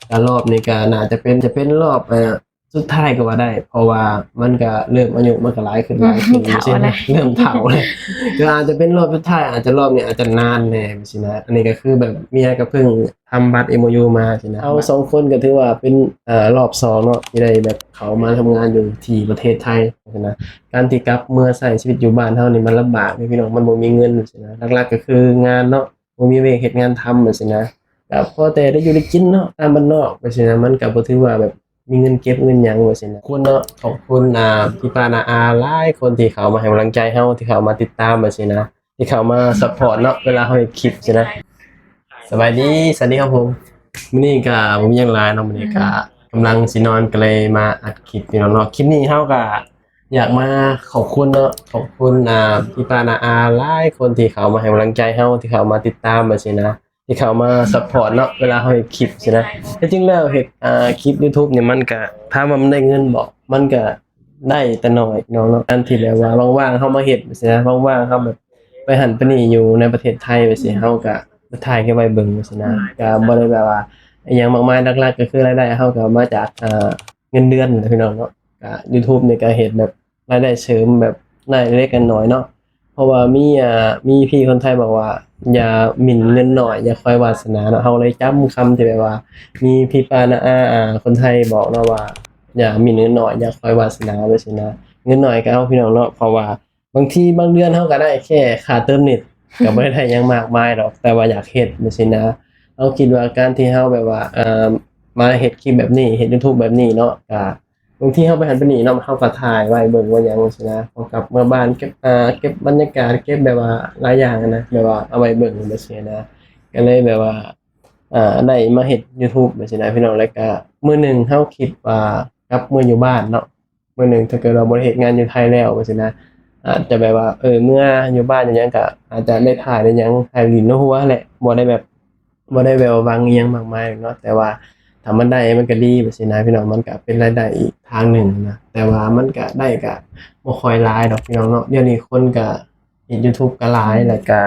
ກະລອບນີ້ກະໜ້າຈະເປັນ ຈະເປັນລອບ ເອີ ສຸດທ້າຍກໍວ່າໄດ້ ເພາະວ່າມັນກະເລີ່ມອາຍຸມັນກະຫຼາຍຂຶ້ນ ອືມ ຫຼາຍຂຶ້ນ ເຖົ້າແລ້ວ ຈັ່ງຊີ້ນະ ເລີ່ມເຖົ້າແລ້ວ ກໍອາດຈະເປັນລອບສຸດທ້າຍ ອາດຈະລອບນີ້ອາດຈະນານແດ່ຈັ່ງຊີ້ນະ. ອັນນີ້ກໍຄືແບບເມຍກໍເພິ່ງທຳບັດເອັມໂອຢູມາຊີ້ນະ. ເຮົາສອງຄົນກໍຖືວ່າເປັນ ເອີ ລອບສອງເນາະ ທີ່ໄດ້ແບບເຂົ້າມາທຳງານຢູ່ທີ່ປະເທດໄທຊີ້ນະ. ການທີ່ກັບເມືອໃຊ້ຊີວິດຢູ່ບ້ານເຮົານີ້ມັນລຳບາກເດ້ພີ່ນ້ອງ ມັນບໍ່ມີເງິນຊີ້ນະ. ຫຼັກໆກໍຄືງານເນາະ ບໍ່ມີວຽກເຮັດງານທຳຈັ່ງຊີ້ນະ ກໍພໍແຕ່ໄດ້ຢູ່ໄດ້ກິນເນາະ ຕາມບ້ານນອກຈັ່ງຊີ້ນະ ມັນກໍບໍ່ຖືວ່າແບບມີເງິນເກັບເງິນຫຍັງຈັ່ງຊີ້ນະ. ຂອບຄຸນເນາະ ຂອບຄຸນ ອ່າ ພີ່ປ້ານ້າອາຫຼາຍຄົນທີ່ເຂົ້າມາໃຫ້ກຳລັງໃຈເຮົາ ທີ່ເຂົ້າມາຕິດຕາມຈັ່ງຊີ້ນະ ທີ່ເຂົ້າມາຊັບພອດເນາະ ເວລາເຮົາເຮັດຄລິບຊີ້ນະ. ສະບາຍດີ ສະຫວັດດີຄັບຜົມ ມື້ນີ້ກໍບໍ່ມີຫຍັງຫຼາຍເນາະ ມື້ນີ້ກໍ ອືມ ກຳລັງຊິນອນ ກໍເລີຍມາອັດຄລິບພີ່ນ້ອງເນາະ. ຄລິບນີ້ເຮົາກໍ ຢາກມາຂອບຄຸນເນາະ ຂອບຄຸນ ອ່າ ພີ່ປ້ານ້າອາຫຼາຍຄົນທີ່ເຂົ້າມາໃຫ້ກຳລັງໃຈເຮົາ ທີ່ເຂົ້າມາຕິດຕາມຈັ່ງຊີ້ນະ ທີ່ເຂົ້າມາຊັບພອດເນາະ ເວລາເຮົາເຮັດຄລິບຊີ້ນະ. ທີ່ຈິງແລ້ວເຮັດ ອ່າ ຄລິບຢູທູບນີ້ ມັນກະ ຖາມວ່າມັນໄດ້ເງິນບໍ່ ມັນກະໄດ້ແຕ່ໜ້ອຍພີ່ນ້ອງເນາະ. ອັນທີ່ແບບວ່າວ່າງໆເຮົາມາເຮັດຊີ້ນະ ວ່າງໆເຮົາແບບໄປຫັ້ນໄປນີ້ຢູ່ໃນປະເທດໄທຈັ່ງຊີ້ ອືມ ເຮົາກະຖ່າຍເກັບໄວ້ເບິ່ງຊີ້ນະ ອືມ ກະບໍ່ໄດ້ແບບວ່າອີ່ຫຍັງມາກມາຍ. ຫຼັກໆກໍຄືລາຍໄດ້ເຮົາກໍມາຈາກ ອ່າ ເງິນເດືອນແຫຼະພີ່ນ້ອງເນາະ. ກະຢູທູບນີ້ກະເຮັດແບບລາຍໄດ້ເສີມແບບລາຍເລັກລາຍນ້ອຍເນາະ ເພາະວ່າມີ ອ່າ ມີພີ່ຄົນໄທບອກວ່າ ຢ່າໝິ່ນເງິນໜ້ອຍ ຢ່າຄອຍວາສະໜາເນາະ. ເຮົາເລີຍຈຳຄຳທີ່ແບບວ່າມີພີ່ປ້ານ້າອາ ອ່າ ຄົນໄທບອກເນາະວ່າ ຢ່າໝິ່ນເງິນໜ້ອຍ ຢ່າຄອຍວາສະໜາ ຈັ່ງຊີ້ນະ. ເງິນໜ້ອຍກໍເອົາພີ່ນ້ອງເນາະ ເພາະວ່າ ບາງທີບາງເດືອນເຮົາກໍໄດ້ແຄ່ຄ່າເຕີມເນັດ ກໍບໍ່ໄດ້ໄດ້ຫຍັງມາກມາຍດອກ ແຕ່ວ່າຢາກເຮັດຈັ່ງຊີ້ນະ. ເຮົາຄິດວ່າການທີ່ເຮົາແບບວ່າ ເອີ ມາເຮັດຄລິບແບບນີ້ ເຮັດຢູທູບແບບນີ້ເນາະ ກະບາງທີເຮົາໄປຫັ້ນໄປນີ້ເນາະ ເຮົາກໍຖ່າຍໄວ້ເບິ່ງວ່າຫຍັງຈັ່ງຊີ້ນະ ພໍກັບເມືອບ້ານເກັບ ເອີ ເກັບບັນຍາກາດ ເກັບແບບວ່າຫຼາຍຢ່າງນະ ແບບວ່າເອົາໄວ້ເບິ່ງຈັ່ງຊີ້ນະ. ກໍເລີຍແບບວ່າ ເອີ ໄດ້ມາເຮັດຢູທູບຈັ່ງຊີ້ນະພີ່ນ້ອງ. ແລ້ວກະມື້ໜຶ່ງເຮົາຄິດວ່າກັບເມືອຢູ່ບ້ານເນາະ ມື້ໜຶ່ງຖ້າເກີດວ່າບໍ່ໄດ້ເຮັດງານຢູ່ໄທແລ້ວຈັ່ງຊີ້ນະ ອາດຈະແບບວ່າ ເອີ ເມືອຢູ່ບ້ານຫຍັງ ກໍອາດຈະໄດ້ຖ່າຍໄດ້ຫຍັງ ຖ່າຍຫຼິ້ນຫົວແຫຼະ ບໍ່ໄດ້ແບບ ບໍ່ໄດ້ແບບວ່າຫວັງອີ່ຫຍັງມາກມາຍເນາະ ແຕ່ວ່າຖ້າມັນໄດ້ມັນກໍດີຈັ່ງຊີ້ນະພີ່ນ້ອງ ມັນກໍເປັນລາຍໄດ້ອີກທາງໜຶ່ງນະ. ແຕ່ວ່າມັນກໍໄດ້ກໍບໍ່ຄ່ອຍຫຼາຍດອກພີ່ນ້ອງເນາະ. ດຽວນີ້ຄົນກໍເຮັດຢູທູບກໍຫຼາຍ ອືມ ແລ້ວກໍ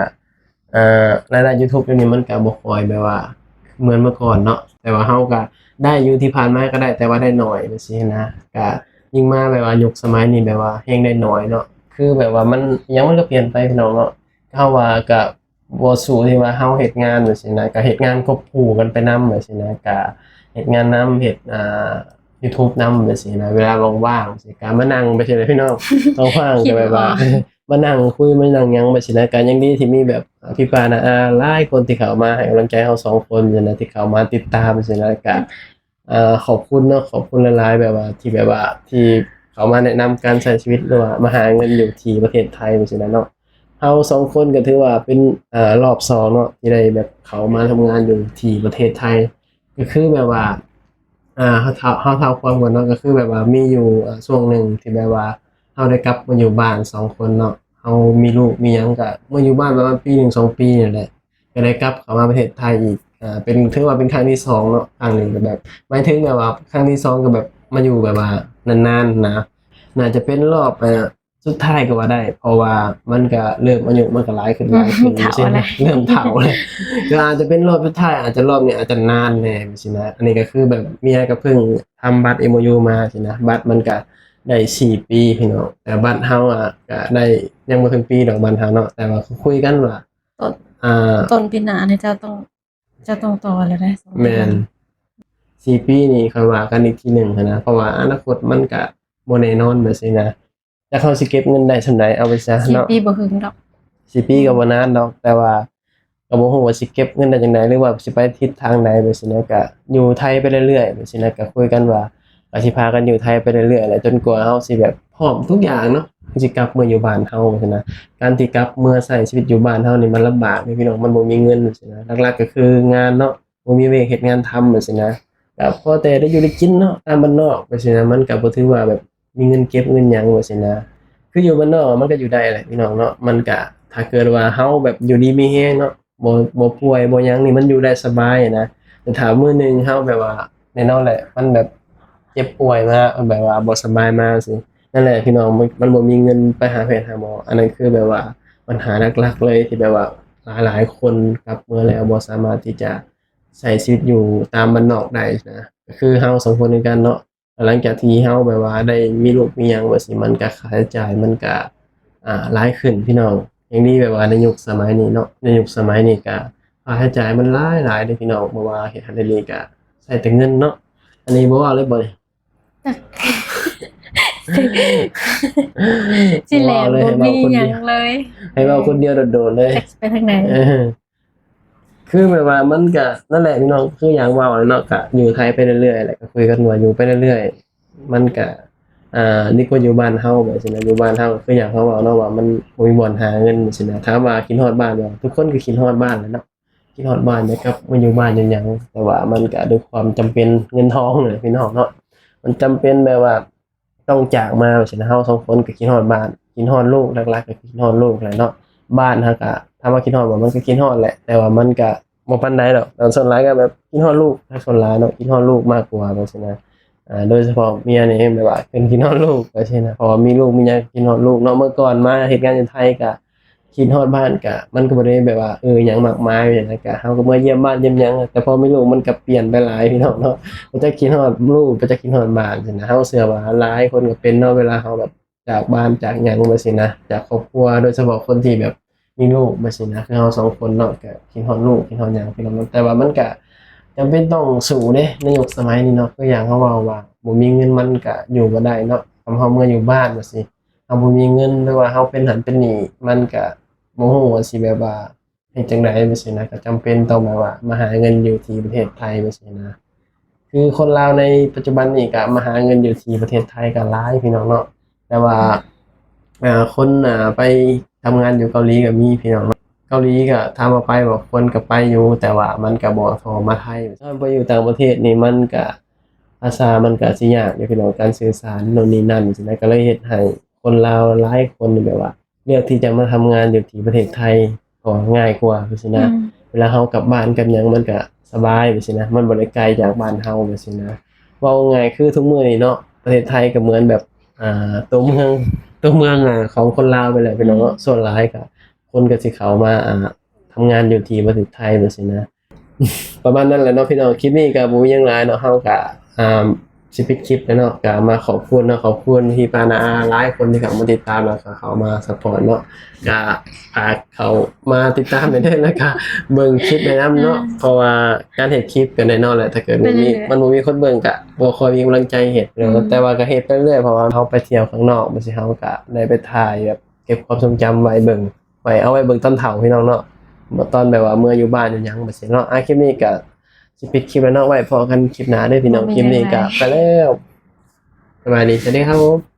ເອີ ລາຍໄດ້ຢູທູບດຽວນີ້ມັນກໍບໍ່ຄ່ອຍແບບວ່າເໝືອນເມື່ອກ່ອນເນາະ ແຕ່ວ່າເຮົາກໍໄດ້ຢູ່ ທີ່ຜ່ານມາກໍໄດ້ ແຕ່ວ່າໄດ້ໜ້ອຍຈັ່ງຊີ້ນະ. ກໍຍິ່ງມາແບບວ່າຍຸກສະໄໝນີ້ແບບວ່າແຮງໄດ້ໜ້ອຍເນາະ ຄືແບບວ່າມັນ ຫຍັງມັນກໍປ່ຽນໄປພີ່ນ້ອງເນາະ. ເຮົາວ່າກໍບໍ່ສູ້ທີ່ວ່າເຮົາເຮັດງານຈັ່ງຊີ້ນະ ກໍເຮັດງານຄວບຄູ່ກັນໄປນຳຈັ່ງຊີ້ນະ ກໍເຮັດງານນຳ ເຮັດ ອ່າ ຢູທູບນຳຈັ່ງຊີ້ນະ. ເວລາວ່າງໆຈັ່ງຊີ້ ກໍມານັ່ງໄປຊີ້ແຫຼະພີ່ນ້ອງ ວ່າງໆກໍແບບວ່າ ມານັ່ງຄຸຍມານັ່ງຫຍັງແບບຊີ້ນະ. ກໍຍັງດີທີ່ມີແບບ ອ່າ ພີ່ປ້ານ້າອາຫຼາຍຄົນທີ່ເຂົ້າມາໃຫ້ກຳລັງໃຈເຮົາສອງຄົນຊີ້ນະ ທີ່ເຂົ້າມາຕິດຕາມຊີ້ນະ. ກໍ ອ່າ ຂອບຄຸນເນາະ ຂອບຄຸນຫຼາຍໆ ແບບວ່າ ທີ່ແບບວ່າ ທີ່ເຂົ້າມາແນະນຳການໃຊ້ຊີວິດ ຫຼືວ່າມາຫາເງິນຢູ່ທີ່ປະເທດໄທຊີ້ນະເນາະ. ເຮົາສອງຄົນກໍຖືວ່າເປັນ ອ່າ ລອບສອງເນາະ ທີ່ໄດ້ແບບເຂົ້າມາທຳງານຢູ່ທີ່ປະເທດໄທ. ກໍຄືແບບວ່າ ອ່າ ເຮົາເທົ້າ ເຮົາເທົ້າຄວາມກ່ອນເນາະ ກໍຄືແບບວ່າມີຢູ່ ອ່າ ຊ່ວງໜຶ່ງທີ່ແບບວ່າເຮົາໄດ້ກັບມາຢູ່ບ້ານສອງຄົນເນາະ ເຮົາມີລູກມີຫຍັງ ກໍມາຢູ່ບ້ານປະມານປີໜຶ່ງສອງປີນີ້ແຫຼະ ກໍໄດ້ກັບເຂົ້າມາປະເທດໄທອີກ ອ່າ ເປັນ ຖືວ່າເປັນຄັ້ງທີສອງເນາະ. ຄັ້ງນີ້ກໍແບບ ໝາຍເຖິງແບບວ່າຄັ້ງທີສອງກໍແບບມາຢູ່ແບບວ່ານານໆນະ ໜ້າຈະເປັນລອບ ອ່າ ສຸດທ້າຍກໍວ່າໄດ້ ເພາະວ່າມັນກະເລີ່ມອາຍຸມັນກະຫຼາຍຂຶ້ນ ອືມ ຫຼາຍຂຶ້ນ ເຖົ້າແລ້ວ ເລີ່ມເຖົ້າແລ້ວ ກໍອາດຈະເປັນລອບສຸດທ້າຍ ອາດຈະລອບນີ້ອາດຈະນານແດ່ຊີ້ນະ. ອັນນີ້ກໍຄືແບບເມຍກໍເພິ່ງທຳບັດເອັມໂອຢູມາຊີ້ນະ ບັດມັນກະໄດ້ສີ່ປີພີ່ນ້ອງ ແຕ່ບັດເຮົາອະກະໄດ້ຍັງບໍ່ເຖິງປີດອກ ບັດເຮົາເນາະ ແຕ່ວ່າກໍຄຸຍກັນວ່າ ຕົ້ນ ອ່າ ຕົ້ນປີໜ້ານີ້ເຈົ້າຕ້ອງ ເຈົ້າຕ້ອງຕໍ່ແລ້ວເດ້ ແມ່ນ ສີ່ປີນີ້ຄ່ອຍວ່າກັນອີກທີໜຶ່ງຫັ້ນນະ ເພາະວ່າອະນາຄົດມັນກະບໍ່ແນ່ນອນແບບຊີ້ນະ. ຈັກເຮົາຊິເກັບເງິນໄດ້ສ່ຳໃດ ເອົາໄປຊະເນາະ ສີ່ປີບໍ່ເຖິງດອກ ສີ່ປີກໍບໍ່ນານດອກ ແຕ່ວ່າກໍບໍ່ຮູ້ວ່າຊິເກັບເງິນໄດ້ຈັ່ງໃດ ຫຼືວ່າຊິໄປທິດທາງໃດແບບຊີ້ນະ. ກະຢູ່ໄທໄປເລື້ອຍໆແບບຊີ້ນະ ກະຄຸຍກັນວ່າ ກະຊິພາກັນຢູ່ໄທໄປເລື້ອຍໆແຫຼະ ຈົນກວ່າເຮົາຊິແບບພ້ອມທຸກຢ່າງເນາະ ຄືຊິກັບເມືອຢູ່ບ້ານເຮົາຊີ້ນະ. ການທີ່ກັບເມືອໃຊ້ຊີວິດຢູ່ບ້ານເຮົານີ້ມັນລຳບາກເດ້ພີ່ນ້ອງ ມັນບໍ່ມີເງິນຊີ້ນະ. ຫຼັກໆກໍຄືງານເນາະ ບໍ່ມີວຽກເຮັດງານທຳຈັ່ງຊີ້ນະ ກໍພໍແຕ່ໄດ້ຢູ່ໄດ້ກິນເນາະ ຕາມບ້ານນອກຈັ່ງຊີ້ນະ ມັນກໍບໍ່ຖືວ່າແບບມີເງິນເກັບເງິນຫຍັງຈັ່ງຊີ້ນະ. ຄືຢູ່ບ້ານນອກມັນກໍຢູ່ໄດ້ແຫຼະພີ່ນ້ອງເນາະ ມັນກໍ ຖ້າເກີດວ່າເຮົາແບບຢູ່ດີມີແຮງເນາະ ບໍ່ ບໍ່ປ່ວຍບໍ່ຫຍັງນີ້ ມັນຢູ່ໄດ້ສະບາຍນະ. ແຕ່ຖ້າມື້ໜຶ່ງເຮົາແບບວ່າ ແນ່ນອນແຫຼະ ມັນແບບເຈັບປ່ວຍມາ ແບບວ່າບໍ່ສະບາຍມາຊີ້ ນັ້ນແຫຼະພີ່ນ້ອງ ມັນ ມັນບໍ່ມີເງິນໄປຫາແພດຫາໝໍ. ອັນນັ້ນຄືແບບວ່າບັນຫາຫຼັກໆເລີຍ ທີ່ແບບວ່າຫຼາຍໆຄົນກັບເມືອແລ້ວບໍ່ສາມາດທີ່ຈະ ໃຊ້ຊີວິດຢູ່ຕາມບ້ານນອກໄດ້ນະ. ກໍຄືເຮົາສອງຄົນຄືກັນເນາະ ຫຼັງຈາກທີ່ເຮົາແບບວ່າໄດ້ມີລູກມີຫຍັງແບບຊີ້ ມັນກະຄ່າໃຊ້ຈ່າຍມັນກະ ອ່າ ຫຼາຍຂຶ້ນພີ່ນ້ອງ. ຍັງດີແບບວ່າໃນຍຸກສະໄໝນີ້ເນາະ ໃນຍຸກສະໄໝນີ້ກະຄ່າໃຊ້ຈ່າຍມັນຫຼາຍໆເດ້ພີ່ນ້ອງ. ບໍ່ວ່າເຮັດຫັ້ນເຮັດນີ້ກະໃຊ້ແຕ່ເງິນເນາະ. ອັນນີ້ບໍ່ເວົ້າເລີຍບໍ່ນີ້? ຊິແຫຼະ ບໍ່ມີຫຍັງເລີຍ ໃຫ້ເວົ້າຄົນດຽວໂດດໆເລີຍ ຈັກຊິໄປທາງໃດ. ເອີ ຄືແບບວ່າມັນກະນັ້ນແຫຼະພີ່ນ້ອງ ຄືຢ່າງເວົ້າແຫຼະເນາະ ກະຢູ່ໄທໄປເລື້ອຍໆ ແລ້ວກະຄຸຍກັນວ່າຢູ່ໄປເລື້ອຍໆ ມັນກະ ອ່າ ດີກວ່າຢູ່ບ້ານເຮົາແບບຊີ້ນະ. ຢູ່ບ້ານເຮົາຄືຢ່າງເຮົາເວົ້າເນາະ ວ່າມັນບໍ່ມີບ່ອນຫາເງິນຊີ້ນະ. ຖາມວ່າຄິດຮອດບ້ານບໍ່? ທຸກຄົນກໍຄິດຮອດບ້ານແຫຼະເນາະ ຄິດຮອດບ້ານ ຢາກກັບມາຢູ່ບ້ານ ຢາກຫຍັງ ແຕ່ວ່າມັນກະດ້ວຍຄວາມຈຳເປັນເງິນທອງແຫຼະພີ່ນ້ອງເນາະ. ມັນຈຳເປັນແບບວ່າ ຕ້ອງຈາກມາຊີ້ນະ. ເຮົາສອງຄົນກໍຄິດຮອດບ້ານ ຄິດຮອດລູກ ຫຼັກໆກໍຄືຄິດຮອດລູກແຫຼະເນາະ. ບ້ານເຮົາກໍ ຖາມວ່າຄິດຮອດບໍ່? ມັນກໍຄິດຮອດແຫຼະ ແຕ່ວ່າມັນກໍບໍ່ປານໃດດອກ. ສ່ວນຫຼາຍກໍແບບຄິດຮອດລູກ ສ່ວນຫຼາຍເນາະ ຄິດຮອດລູກມາກກວ່າແບບຊີ້ນະ. ອ່າ ໂດຍສະເພາະເມຍນີ້ແບບວ່າເພິ່ນຄິດຮອດລູກແບບຊີ້ນະ ເພາະວ່າມີລູກມີຫຍັງ ຄິດຮອດລູກເນາະ. ເມື່ອກ່ອນມາເຮັດງານຢູ່ໄທກໍ ຄິດຮອດບ້ານກະ ມັນກໍບໍ່ໄດ້ແບບວ່າ ເອີ ຫຍັງມາກມາຍນະ. ກະເຮົາກໍເມືອຢ້ຽມບ້ານຢ້ຽມຫຍັງ ແຕ່ພໍມີລູກມັນກໍປ່ຽນໄປຫຼາຍພີ່ນ້ອງເນາະ. ບໍ່ຈັກຄິດຮອດລູກ ບໍ່ຈັກຄິດຮອດບ້ານຊີ້ນະ. ເຮົາເຊື່ອວ່າຫຼາຍຄົນກໍເປັນເນາະ ເວລາເຮົາແບບຈາກບ້ານຈາກຫຍັງແບບຊີ້ນະ ຈາກຄອບຄົວ ໂດຍສະເພາະຄົນທີ່ແບບມີລູກແບບຊີ້ນະ ຄືເຮົາສອງຄົນເນາະ ກໍຄິດຮອດລູກ ຄິດຮອດຫຍັງພີ່ນ້ອງເນາະ. ແຕ່ວ່າມັນກະຈຳເປັນຕ້ອງສູ້ເດ້ ໃນຍຸກສະໄໝນີ້ເນາະ. ຄືຢ່າງເຮົາເວົ້າວ່າ ບໍ່ມີເງິນມັນກະຢູ່ບໍ່ໄດ້ເນາະ. ຄຳເຮົາເມືອຢູ່ບ້ານແບບຊີ້ ເຮົາບໍ່ມີເງິນ ຫຼືວ່າເຮົາເປັນຫັ້ນເປັນນີ້ ມັນກະບໍ່ຮູ້ວ່າຊິແບບວ່າເຮັດຈັ່ງໃດແບບຊີ້ນະ. ກໍຈຳເປັນຕ້ອງແບບວ່າມາຫາເງິນຢູ່ທີ່ປະເທດໄທແບບຊີ້ນະ. ຄືຄົນລາວໃນປັດຈຸບັນນີ້ກໍມາຫາເງິນຢູ່ທີ່ປະເທດໄທກໍຫຼາຍພີ່ນ້ອງເນາະ. ແຕ່ວ່າ ອ່າ ຄົນ ອ່າ ໄປທຳງານຢູ່ເກົາຫຼີກໍມີພີ່ນ້ອງເນາະ. ເກົາຫຼີກໍຖາມວ່າໄປບໍ່? ຄວນກໍໄປຢູ່ ແຕ່ວ່າມັນກໍບໍ່ທໍ່ມາໄທ. ຖ້າໄປຢູ່ຕ່າງປະເທດນີ້ ມັນກໍ ພາສາມັນກະຊິຍາກເດ້ພີ່ນ້ອງ ການສື່ສານໂນ່ນນີ້ນັ້ນຊີ້ນະ. ກໍເລີຍເຮັດໃຫ້ຄົນລາວຫຼາຍຄົນນີ້ແບບວ່າເລືອກທີ່ຈະມາທຳງານຢູ່ທີ່ປະເທດໄທ ເພາະວ່າງ່າຍກວ່າຊີ້ນະ. ອືມ ເວລາເຮົາກັບບ້ານກັບຫຍັງມັນກະສະບາຍຊີ້ນະ ມັນບໍ່ໄດ້ໄກຈາກບ້ານເຮົາຊີ້ນະ. ເວົ້າງ່າຍຄືທຸກມື້ນີ້ເນາະ ປະເທດໄທກໍເໝືອນແບບ ອ່າ ຕົວເມືອງ ຕົວເມືອງ ອ່າ ຂອງຄົນລາວໄປແລ້ວພີ່ນ້ອງເນາະ. ອືມ ສ່ວນຫຼາຍກໍຄົນກໍຊິເຂົ້າມາ ອ່າ ທຳງານຢູ່ທີ່ປະເທດໄທແບບຊີ້ນະ. ປະມານນັ້ນແຫຼະເນາະພີ່ນ້ອງ. ຄລິບນີ້ກໍບໍ່ມີຫຍັງຫຼາຍເນາະ ເຮົາກໍ ອ່າ ຊິປິດຄລິບແລ້ວເນາະ. ກໍມາຂອບຄຸນເນາະ ຂອບຄຸນພີ່ປ້ານ້າອາຫຼາຍຄົນທີ່ເຂົ້າມາຕິດຕາມ ແລ້ວກໍເຂົ້າມາຊັບພອດເນາະ. ກໍຝາກເຂົ້າມາຕິດຕາມໄດ້ເດີ ແລ້ວກໍເບິ່ງຄລິບໄດ້ນຳເນາະ. ອືມ ເພາະວ່າການເຮັດຄລິບກໍແນ່ນອນແຫຼະ ຖ້າເກີດບໍ່ມີ ມັນບໍ່ມີຄົນເບິ່ງກໍບໍ່ຄ່ອຍມີກຳລັງໃຈເຮັດເນາະ. ອືມ ແຕ່ວ່າກໍເຮັດໄປເລື້ອຍ ເພາະວ່າເຮົາໄປທ່ຽວຂ້າງນອກ ບາງທີເຮົາກໍໄດ້ໄປຖ່າຍແບບເກັບຄວາມຊົງຈຳໄວ້ເບິ່ງ ໄວ້ ເອົາໄວ້ເບິ່ງຕອນເຖົ້າພີ່ນ້ອງເນາະ ຕອນແບບວ່າເມືອຢູ່ບ້ານຢູ່ຫຍັງແບບຊີ້ເນາະ. ອ່າ ຄລິບນີ້ກະຊິປິດຄລິບແລ້ວເນາະ ໄວ້ພໍ້ກັນຄລິບໜ້າເດີພີ່ນ້ອງ. ຄລິບນີ້ກະໄປແລ້ວ ສະບາຍດີ ສະຫວັດດີຄັບ.